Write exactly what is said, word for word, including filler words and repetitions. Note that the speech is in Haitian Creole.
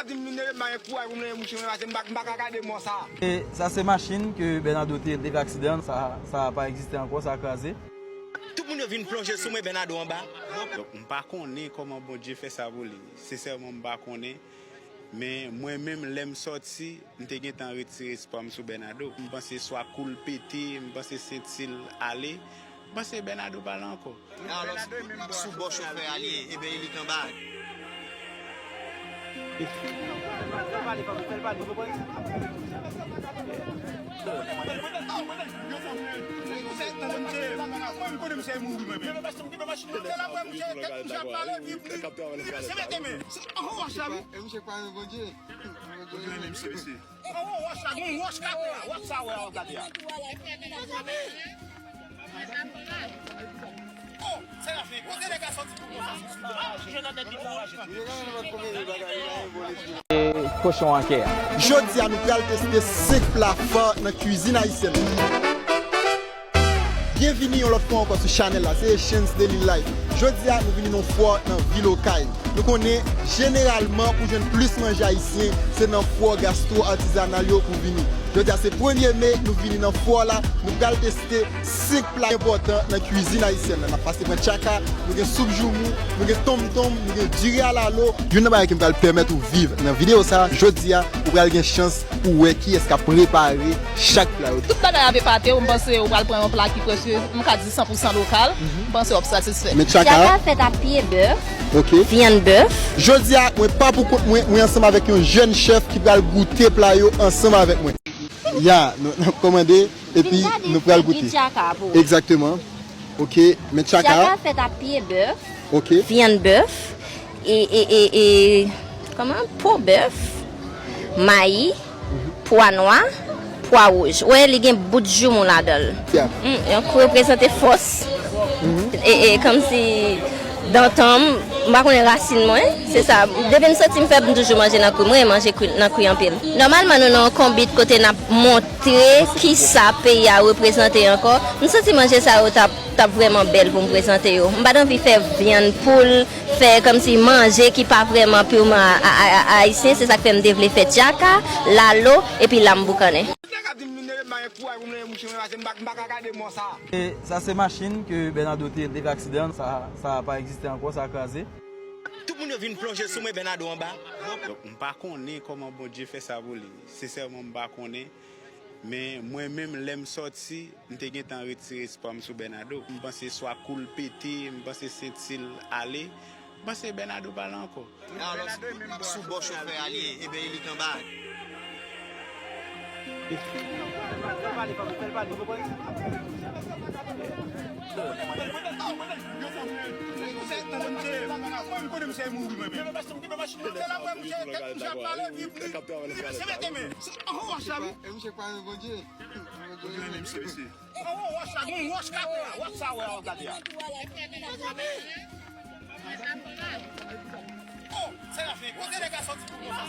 Di m vin leve m pa gen kouraj pou m leve mouche mwen pase m pa m pa ka gade mò sa. E sa se machin ke Bernardo te, te fè aksidan, sa, sa pa egziste ankò, sa kraze. Tout moun yo vin plonje sou mwen, Bernardo anba. Donk, m pa konnen kòman Bondye fè sa pou li. Sensèman, m pa konnen. Men mwen menm, lè m sòti, m te gentan retire espwa m sou Bernardo. M panse swa kou l pete, m panse senti l ale. M panse Bernardo pa la ankò. Alò, sou bò chofè a li ye, ebyen, li t anba. Anwo wòch la, wi. Anwo wòch la, gon wòch k ap la, wòch sa wè a, gade a. Oh, Serafin, kote nèg la sòti pou konsa? E kochon an kè a. Jodi a, nou pral teste senk pla fa nan kwizin ayisyèn. Byenvini yon lòt fwa ankò sou chanèl la, se Echens Daily Life. Jodi a, nou vini nan fwa nan vil Okay. Nou konnen, jeneralman, pou jwenn plis manje ayisyen, se nan fwa gastro atizanal yo pou vini. Jodi a, se premye me, nou vini nan fwa la, nou pral teste senk pla enpòtan nan kwizin ayisyèn nan. N ap pase pran tchaka, nou gen soup joumou, nou gen tonmtonm, nou gen diri alalo. Youn nan bagay ki m pral pèmèt ou viv nan videyo sa a, jodi a, ou pral gen chans pou wè kiyès k ap prepare chak pla yo. Tout bagay ap epate w, m panse ou pral pran yon pla ki prèske, m ka di san pou san lokal, m panse w ap satisfè. Men tchaka? Tchaka fèt ak pye bèf, ok, vyann bèf. Jodi a, mwen pa pou kont mwen, mwen ansanm avèk yon jèn chèf ki pral goute pla yo ansanm avèk mwen. Ya, nou, n ap kòmande, epi nou pral goute. Vin gade figi tchaka pou ou. Egzakteman. Ok, men tchaka. Tchaka fèt ak pye bèf, ok, vyann bèf, e, e, e, e, kòman? Po bèf, mayi, pwa nwa, pwa wouj. Ou wè, li gen bout joumou ladan l. Ya. Mm, yon kou reprezante fòs. Mhm. E, e, kòmsi dantan m, m pa konnen rasin mwen, se sa. Depi m soti, m fè m toujou manje nan kwi. Mwen, manje kwi, nan kwi anpil. Nòmalman, nou nan yon konbit kote n ap montre kisa peyi a reprezante ankò. M santi manje sa yo t ap, t ap vrèman bèl pou m prezante yo. M pa t anvi fè vyann poul, fè kòmsi manje ki pa vrèman piman a, a, a, a, ayisyen. Se sa k fè m te vle fè tchaka, lalo, epi lam boukannen. Nèg ap di m vin leve m pa gen kouraj pou m leve mouche mwen pase m pa, m pa ka gade mò sa. E sa se machin ke Bernardo te, te fè aksidan, sa, sa pa egziste ankò, sa kraze. Tout moun yo vin plonje sou mwen, Bernardo anba. Donk, m pa konnen kòman Bondye fè sa pou li. Sensèman, m pa konnen. Men mwen menm, lè m sòti, m te gentan retire espwa m sou Bernardo. M panse swa kou l pete, m panse senti l ale. M panse Bernardo pa la ankò. Alò, sou bò chofè a li ye, ebyen, li t anba. Anwo wòch la, gon wòch k ap la, wòch sa wè a, gade a. Oh, Serafin, kote nèg la sòti pou konsa?